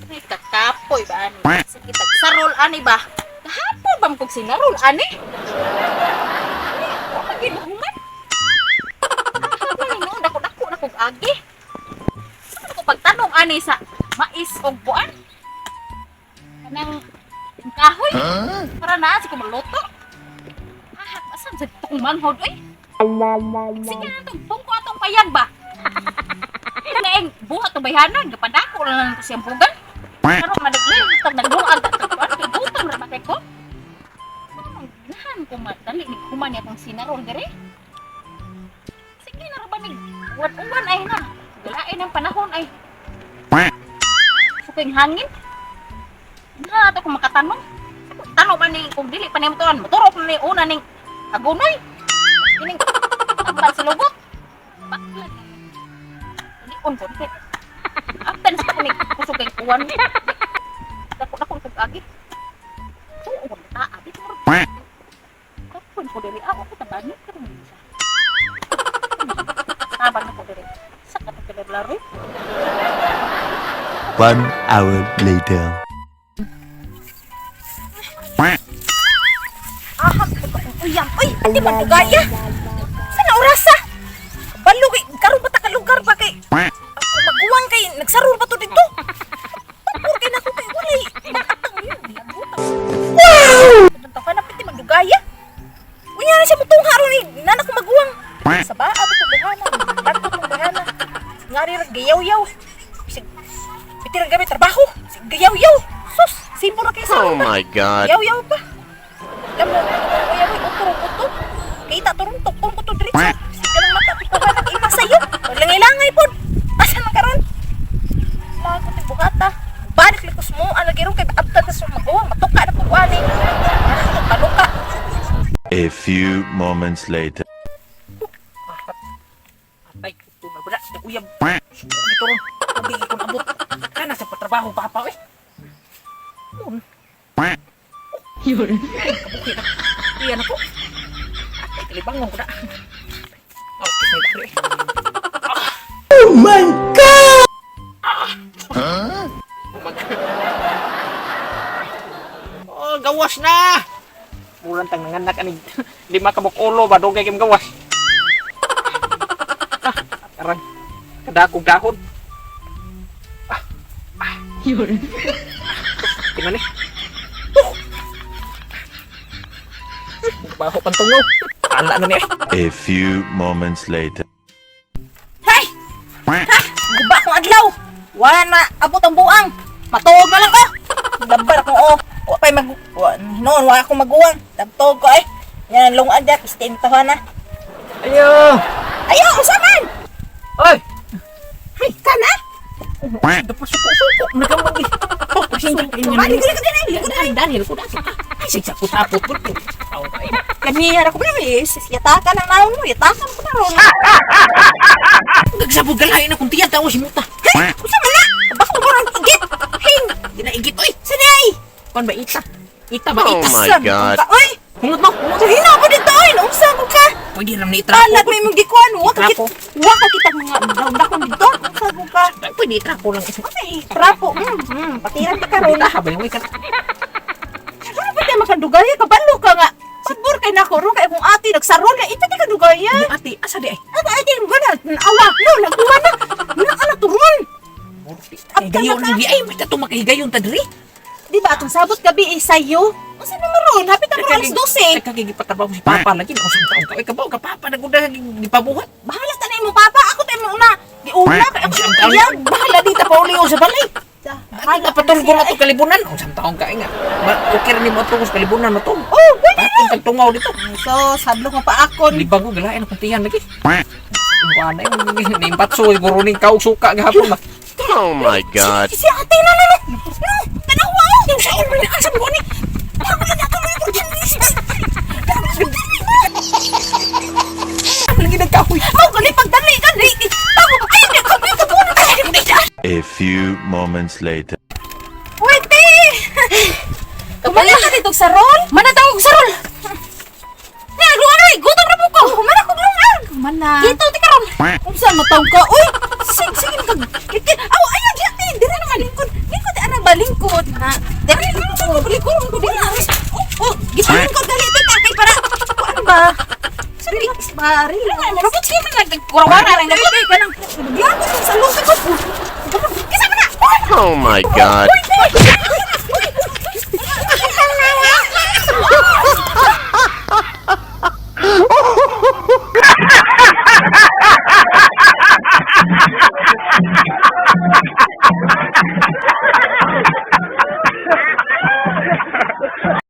Ay, kakapoy ba ani? Sige, tagsarol ani ba? Kahapon ba kog sinarol ani? Ay, wa ginuhuman. Kahapon ni noon dako-dako na kog agi. Saan ko pagtanong ani sa mais og buan? Kanang kahoy? Para na si ko maluto. Ah, asan sa tong manghod oy? Sige na tong tungko atong payag ba? Kanaing buhat to bayhanan, gapadako na lang to siyang bugan. Karon madagli tag nagluag ta kuan kay gutom ra ba kay ko? Ganahan ko madali ni human niya akong sinarol diri. Sige na ra ba ni uwan-uwan ay na. Galain ang panahon ay. Suking hangin. Na ato ko makatanong. Tanong ba ni kung dili pa nimo tuan, moturok na ni una ning agunoy. Kining tambal sa lubot. Bakla. Ni on ko kay. After sa kunig kusog kay uwan. Dako dako kog agi. Tuo ta abi mo. Kapon ko diri ako tabangi karon siya. Tabang na ko diri. Sa ka to laro. 1 hour later. Ahak ko akong uyam. Uy, di man dugaya. Sa na orasa? Balo kay karon ba ta ka lugar ba kay ako maguwang kay nagsarol ba to dito? Pagpur kay nako kay walay makatang yun. Wow! Ka na piti magdugaya. Unya na siya mutungha ron eh. Nana ko maguwang. Sa baa ba itong bahana? Bato itong bahana. Ngari ra gayaw-yaw. Sig piti ra gabi trabaho. Sig gayaw-yaw. Sus, simple ra kay sa Oh my God. Yaw-yaw pa. Alam mo, ano mo, uy, utro ko to. Kita turong tukong ko to diretso. Sige lang mata, pikuha nag-ima sa'yo. Langay-langay pod. Asa man karon? Lagot ni bukata. Balik likos mo, ano giro kay abtag sa maguwang, matuka na pag ani. Ano paluka. A few moments later. Ay, ito na ba? Uyab. Dito ron. Hindi ko naabot. Kana sa patrabaho, papa, eh. Mun. Yun. Kabuki na. Iyan ako. Ay, kalibangon ko na. Okay, may dari. Oh my God! Oh, gawas na! Murang tang nanganak ani lima ka ulo ba dugay kay gawas. Ah, aray. Kadakog dahon. Ah. Ah. Yun. Tingnan ni. Oh. Baho pang tungo. Ala na ni. A few moments later. Hay! Ha! Guba akong adlaw. Wala na abot ang buang. Matuog na lang ko. Labar akong oh. Wa pa'y mag... Wa, noon, wa akong maguwang. Tagtuog ko eh. Yan ang lungan dyan. Pistin tawa na. Ayo. Ayaw, unsa man! Oy. Hay, ka na! Dapat suko-suko. Nagamag. Oh, pasensya kayo Ay, likod ka din eh. Likod Dahil, dahil ko dahil. Ay, sige, sapot sapot ko. Okay. Ganihan ako ba eh. Yataka ng naon mo. Yataka ko na ron. Nagsabog galain na kung tiyan tawo si Muta. Hey, unsa man na? Bako mo ron igit. Hing! Ginaigit oy. Sa di ay! Kon ba ita? Ita ba Oh ita? my Asa, God. ka, Oy! Hungot mo, hungot. Sa hina ko dito oy! Naunsa ko ka? Pwede ram ni itrapo. Talag may mong gikuan. Wa ka Trapo. kit wa ka kitag mga daw-dakon dito. Unsa ko ka? Pwede itrapo lang isa. Okay, trapo. Patiran ta karon. Ita ba yung ka? Ano ba tayo makadugaya? Kabalo ka nga. Sabor kay nako ron kay akong ate nagsaron na ita di kadugaya. Ate, asa di ay? Ako ate mo na awa. No, nagkuha na. Na ana turon. Higayon di ay, basta to makahigayon ta diri. Di ba atong sabot gabi eh sayo? Unsa na maron? Hapit na alas 12. Nagkagipatrabaho si Papa lagi na usang taong ka. Oy, kabaw ka Papa naguda gipabuhat. Bahala ta na imong papa. Ako tayo mo una. Giuna kay ako Usang taong. iyag. Bahala di ta pauli sa balay. Bahala Ay, patulgo na to kalibunan. Usang taong ka nga. Okay ra nimo ato sa kalibunan na to. Oh, pwede. Bakit tagtungaw dito? So, sadlo nga pa akon. Libang ko galain akong tiyan lagi. Wala yung nimpatso siguro ning kaog suka gahapon ba. Oh my God. Si ate na na na. No, tanawa. Yung sa ulo ni asa mo ni. Lagi nagkahoy. Mao gani pagdali ka di. Tago ay di ka di ka A few moments later. Uy, te! Kumala ka dito sa rol? Mana tawag sarol. Ni agluan ay gutom ra po ko. Kumala ko lungan. Mana. Dito ti karon. Unsa matawg ka? Uy, sige sige kag. Aw, ayaw di ate, diri naman lingkod. Lingkod ara. Gisulin ko gali tita kay para kuan ba? Relax ba? Relax. Robot siya man nagkurawara lang Dali kay kanang diyan sa lungkot ko. Kisa man na. Oh my God. Uy, uy, uy.